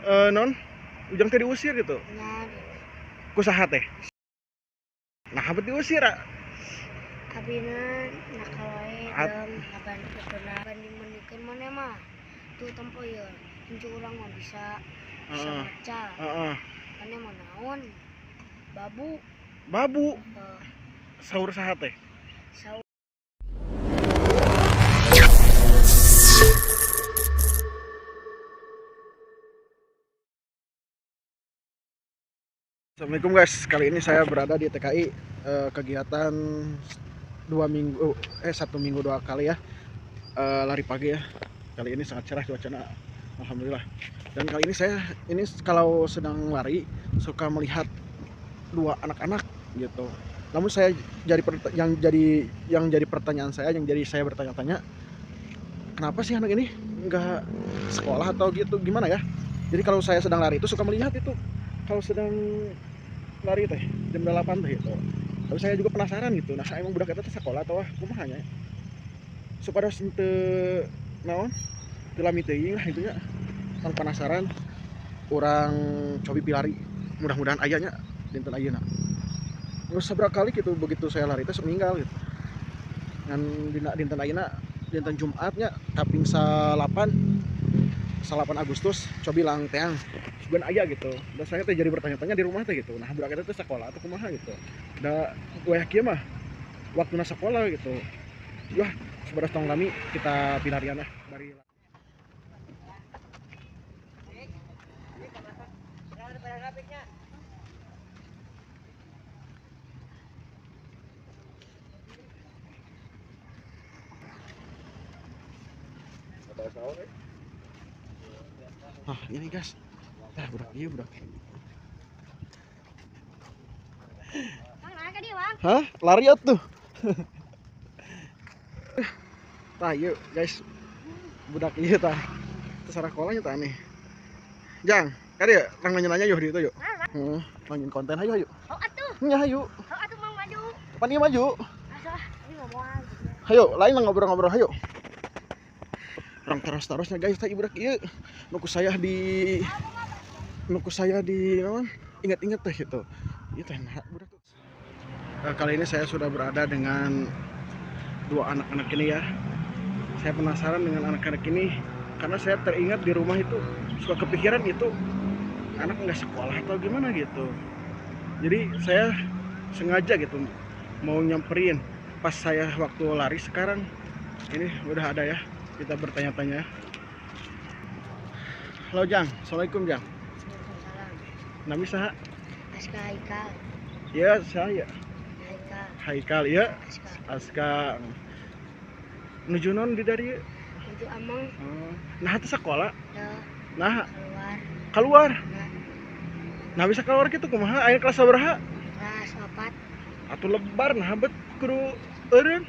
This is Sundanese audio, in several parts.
Non Ujang teh diusir gitu. Nya. Ku saha teh? Nah, bet diusir ah. Abina nakal wae dem banding mendikeun maneh mah. Tuh tempo ieu, incu urang mah bisa bisa maca. Heeh. Maneh mah naon? Babu. Babu. Saur saha teh? Saur. Assalamualaikum guys, kali ini saya berada di TKI, kegiatan 2 minggu, 1 minggu 2 kali ya, lari pagi ya. Kali ini sangat cerah cuacanya, alhamdulillah. Dan kali ini saya ini kalau sedang lari suka melihat dua anak-anak gitu. Namun saya jadi yang jadi pertanyaan saya, yang jadi saya bertanya-tanya, kenapa sih anak ini nggak sekolah atau gitu, gimana ya? Jadi kalau saya sedang lari itu suka melihat itu, kalau sedang lari teh jam 8 teh gitu. Tapi saya juga penasaran gitu. Nah, saya emang budak eta teh sekolah atau kumaha nya? Supados henteu naon? Teu lami teuing lah itunya. Tong penasaran urang cobi pilari. Mudah-mudahan aya nya dinten ayeuna. Geus sabaraha kali gitu begitu saya lari teh sok ninggal gitu. Ngan dina dinten ayeuna dinten Jumatnya kaping 8 Agustus cobi lang teang sugan aya gitu. Dan saya teh jadi bertanya-tanya di rumah teh gitu. Nah, budak eta teh sekolah atau kumaha gitu. Da wayah kieu mah waktuna sekolah gitu. Wah, sebaras tong lami kita pilarian lah bari. Nah, ini guys. Nah, budak ieu budak. Hah? Lari atuh. Tah ieu guys. Budak ieu tah. Teu sarakolanya tah aneh. Jang, ka dieu rang nanya-nanya yeuh di ditu yuk. Heeh, lanjut konten hayu hayu. Oh atuh. Nya hayu. Oh atuh mang maju. Kapan ieu maju? Asa, ini ngomong. Hayu, lain lah ngobrol-ngobrol hayu. Rang terus-terusnya guys tah ieu budak ieu. Nuku saya di naon? Ingat-ingat teh gitu. Ieu teh nah budak tuh. Kali ini saya sudah berada dengan dua anak-anak ini ya. Saya penasaran dengan anak-anak ini karena saya teringat di rumah itu suka kepikiran itu anak nggak sekolah atau gimana gitu. Jadi saya sengaja gitu mau nyamperin pas saya waktu lari sekarang ini udah ada ya. Kita bertanya-tanya. Halo Jang, assalamualaikum Jang. Waalaikumsalam. Nami saha? Aska Haikal. Ya, saya. Haikal. Haikal ya. Aska. Aska. Nuju non di dari? Nuju amang. Oh. Nah, teu sekolah? Ya. Nah, keluar. Keluar. Nah. Nah, bisa keluar gitu kumaha? Aya kelas sabaraha? Kelas 4. Atuh lebar nah bet kudu eureun.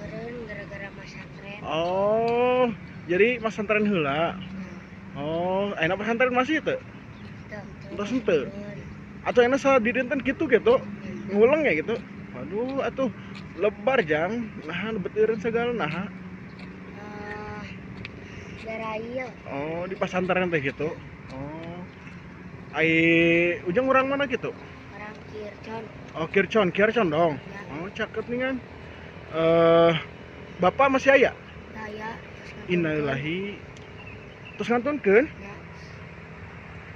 Eureun gara-gara masantren. Oh, jadi masantren heula. Nah. Oh, ayeuna pesantren masih teu? Teu. Entos henteu. Atau enak sa di dinten gitu gitu. Nguleng ya gitu. Waduh, atuh lebar Jang. Nah, bet eureun segala nah. Darail. Oh, di pesantren teh gitu. Oh. Ai Ujang orang mana gitu? Orang Kircon. Oh, Kircon, Kircon dong. Ya. Oh, cakep nih kan. Bapak masih aya? Aya. Innalillahi. Terus ngantunkeun? Ya.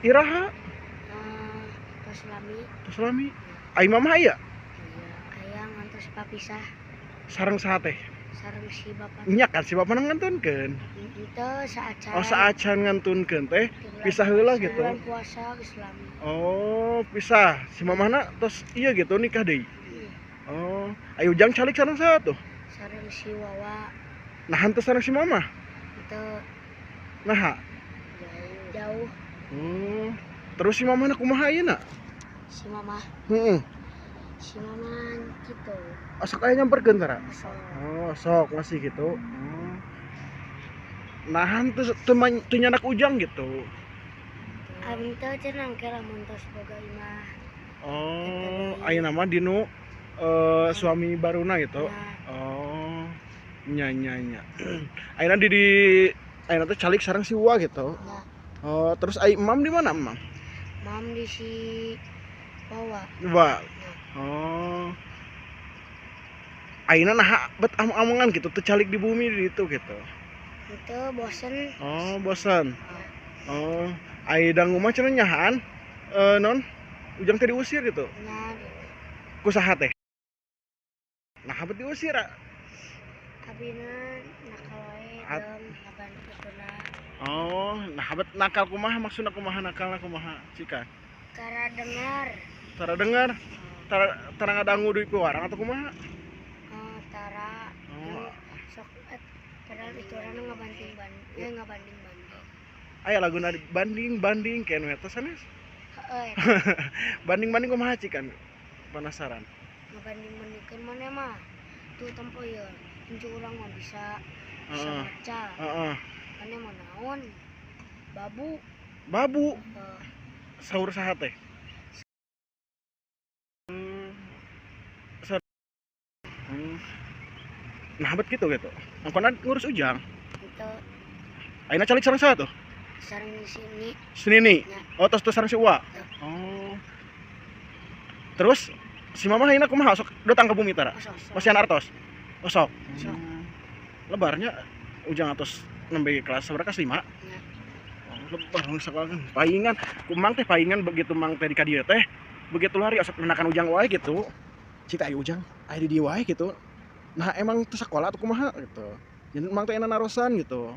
Iraha? Tos lami. Tos lami. Ai mamah aya? Iya, aya ngantos papisah. Sareng saha teh? Sareng si bapak. Nya kan si bapak ngantunkeun. Henteu saacan. Oh, saacan ngantunkeun teh pisah heula gitu. Bulan puasa geus lami. Oh, pisah. Si mamahna tos iya gitu nikah deui. Oh, ayo Ujang calik sareng saha tuh? Sareng si Wawa. Nah, henteu sareng si mamah? Henteu. Nah, jauh. Jauh. Oh, terus si mamahna kumaha ayeuna? Si mamah. Heeh. Si mamah gitu. Sok aya nyamperkeun tara? Sok. Oh, sok masih gitu. Oh. Nah, henteu teu nyanak Ujang gitu. Henteu cenah engke lamun tos boga imah. Oh, ayeuna mah dinu suami baruna gitu. Ya. Oh. Nya nya nya. Ayeuna di ayeuna teh calik sareng si Uwa gitu. Ya. Oh, terus ai emam di mana emam? Mam di si Wawa. Wah. Oh. Ayeuna naha bet among-amongan gitu teu calik di bumi di ditu gitu. Itu bosen. Oh, bosan. Oh, ai dangu mah cenah nyahaan non Ujang teh diusir gitu. Nya Ku saha teh? Nah, bet diusir ah. Abina nakal wae dem ngabantu. Oh, nah bet nakal kumaha maksudna, kumaha nakalna, kumaha cika? Tara dengar. Tara dengar, tara tara ngadangu di piwarang atau kumaha? Oh, tara. Oh. Sok padahal itu orang ngabanding banding, ngabanding banding. Aya laguna banding banding kayak nu eta sanes. Heeh. Banding banding kumaha cikan? Penasaran. Ngabanding bandingkeun maneh mah tuh tempo ieu incu urang mah bisa bisa maca. Heeh. Maneh mah naon? Babu. Babu. Sahur saha teh? Nah, bet gitu gitu. Angkona ngurus Ujang. Itu. Ayeuna calik sareng saha tuh? Sareng di sini. Senini. Ya. Oh, tos sareng si Uwa. Ya. Oh. Terus si mama ayeuna kumaha sok datang ke bumi tara? Masihan artos. Oh, sok. Sok. Lebarnya Ujang atos nembe kelas sabaraha, kelas 5? Ya. Oh, lebar sekolah kan. Paingan, ku mang teh paingan begitu mang teh di ka dieu teh, begitu lari osok menakan Ujang wae gitu. Cik aya Ujang, aya di dieu wae gitu. Nah, emang teu sekolah atau kumaha gitu. Jadi mang teh enak narosan gitu.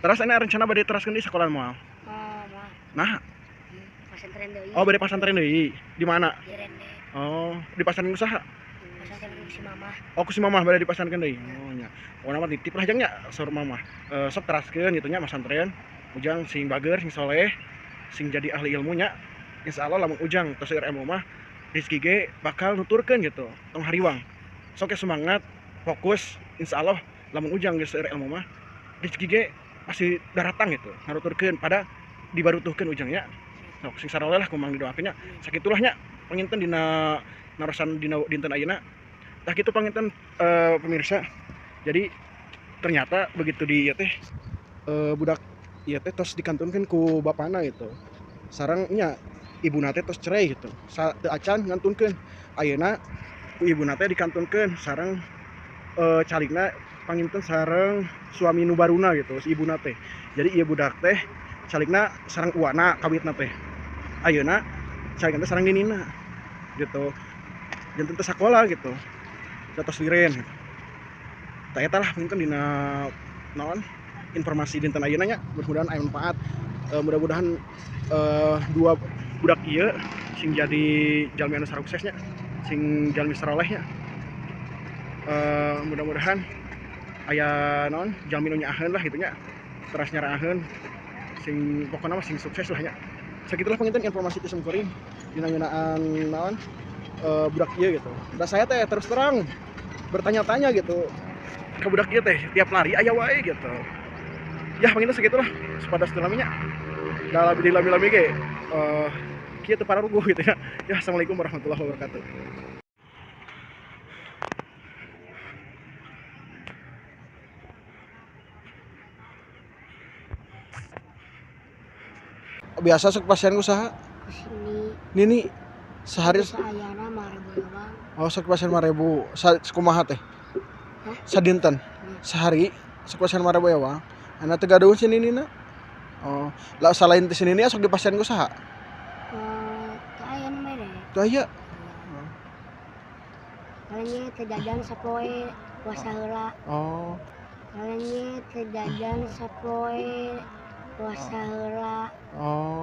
Terus ini rencana bade teraskeun di sekolah moal. Oh, mah. Nah, Pasantren deui. Oh, bade pasantren deui. Di mana? Di Rende. Oh, di pasantren usaha. Pasantren si mama. Oh, ku si mamah bade dipasantrenkeun deui. Oh, nya. Pokona mah titip lah jang nya saur mamah. Sok teraskeun gitu nya masantren. Ujang sing bager, sing soleh, sing jadi ahli ilmunya. Insyaallah lamun Ujang tos seueur ilmu mah rezeki ge bakal nuturkeun gitu. Tong hariwang. Sok semangat, fokus, insyaallah lamun Ujang geus seueur ilmu mah rezeki ge pasti daratang gitu. Ngaruturkeun pada dibarutuhkeun Ujang nya. Sok sing saroleh lah kumang didoakeun nya. Sakitulah nya panginten dina narosan dina dinten ayeuna. Tah kitu panginten pemirsa. Jadi ternyata begitu di ieu teh budak ieu teh tos dikantunkeun ku bapana gitu. Sareng nya ibuna teh tos cerai gitu. Teu acan ngantunkeun. Ayeuna ku ibuna teh dikantunkeun sareng calikna panginten sareng suami nu baruna gitu si ibuna teh. Jadi ieu budak teh calikna sareng uana kawitna teh. Ayeuna calikna teh sareng ninina gitu. Janten teu sakola gitu. Tos liren. Tah eta lah panginten dina naon informasi dinten ayeuna nya, mudah-mudahan aya manfaat. Mudah-mudahan dua budak ieu sing jadi jalmi anu saruksesnya, sing jalmi sarolehnya. Mudah-mudahan aya naon jalmi nu nyaaheun lah gitu nya. Teras nyaraaheun sing pokona mah sing sukses lah nya. Sakitulah panginten informasi ti simkuring dina ngeunaan naon budak ieu gitu. Da saya teh terus terang bertanya-tanya gitu ke budak ieu teh tiap lari aya wae gitu. Ya panginten segitulah sepadas laminya. Da di lami-lami ge kieu teu pararuguh gitu ya. Ya, assalamualaikum warahmatullahi wabarakatuh. Biasa sok pasien ku saha? Kesini. Nini sehari ayana mah ribu doang. Oh, sok pasien 5.000. Kumaha teh? Hah? Sadinten. Sehari sok pasien 5.000 ya, Wang. Ana teu gaduh si Nini na. Oh, lah salain ti si Nini sok di pasien ku saha? Teu aya nu mere. Teu aya. Paling ge teu jajan sapoe puasa heula. Oh. Paling ge teu jajan sapoe puasa heula. Oh.